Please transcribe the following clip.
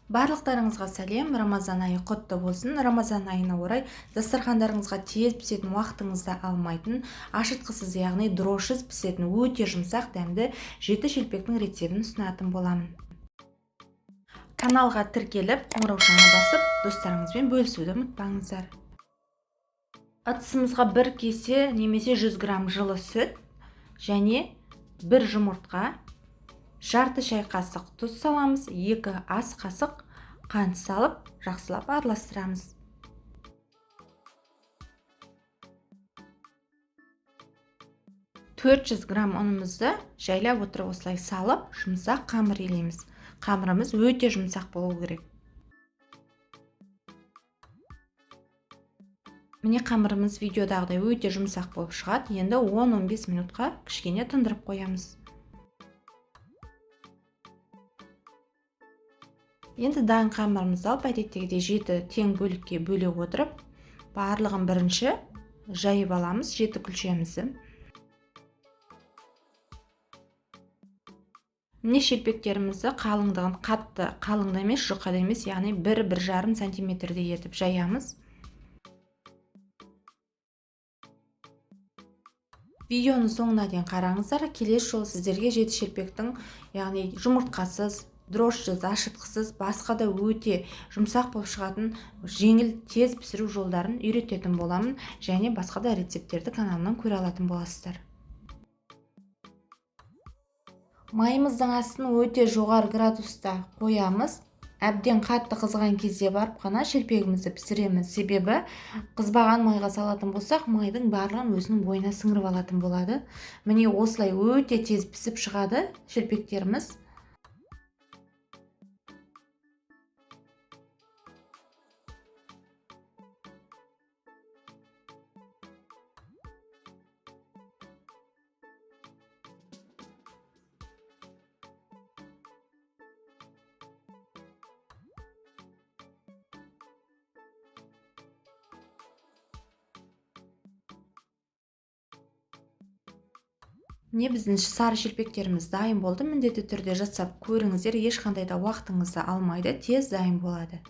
Барлықтарыңызға сәлем, Рамазан айы құтты болсын. Рамазан айына орай дастархандарыңызға тез пісетін, уақытыңызды алмайтын, ашытқысыз, яғни дрожжысыз пісетін өте жұмсақ дәмді 7 шелпектің рецебін ұсынатын боламын. Каналға тіркеліп, қоңыраушаны басып, достарыңызбен бөлісуді ұмытпаңыздар. Ыдысымызға 1 кесе немесе 100 грамм жылы сүт және 1 жұмыртқа, жарты шай қасық тұз саламыз, 2 ас қасық қант салып, жақсылап араластырамыз. 400 грамм ұнымызды жайлап отырып осылай салып, жұмсақ қамыр илейміз. Қамырымыз өте жұмсақ болу керек. Міне қамырымыз видеодағыдай өте жұмсақ болып шығады. Енді 10-15 минутқа кішкене тындырып қоямыз. Енді дайын қамырымызды алып, әдеттегідей 7 тең бөлікке бөле отырып, барлығын бірінші жайып аламыз, 7 күлшемізді. Міне шелпектерімізді қалыңдығын қатты қалың да емес, жұқа да емес, яғни бір жарым сантиметрдей етіп жаямыз. Видеоның соңына дейін қараңыздар. Келесі жолы сіздерге 7 шелпектің, яғни жұмыртқасыз, дрожжысыз, ашытқысыз, басқа да өте жұмсақ болып шығатын жеңіл тез пісіру жолдарын үйрететін боламын және басқа да рецепттерді каналымнан көре алатын боласыздар. Майымыздың астын өте жоғары градуста қоямыз. Әбден қатты қызған кезде барып қана шелпегімізді пісіреміз. Себебі қызбаған майға салатын болсақ, майдың барлығын өзінің бойына сіңіріп алатын болады. Міне осылай өте тез пісіп шығады шелпектеріміз. Міне біздің сары шелпектеріміз дайын болды. Міндетті түрде жасап көріңіздер, ешқандай да уақытыңызды алмайды, тез дайын болады.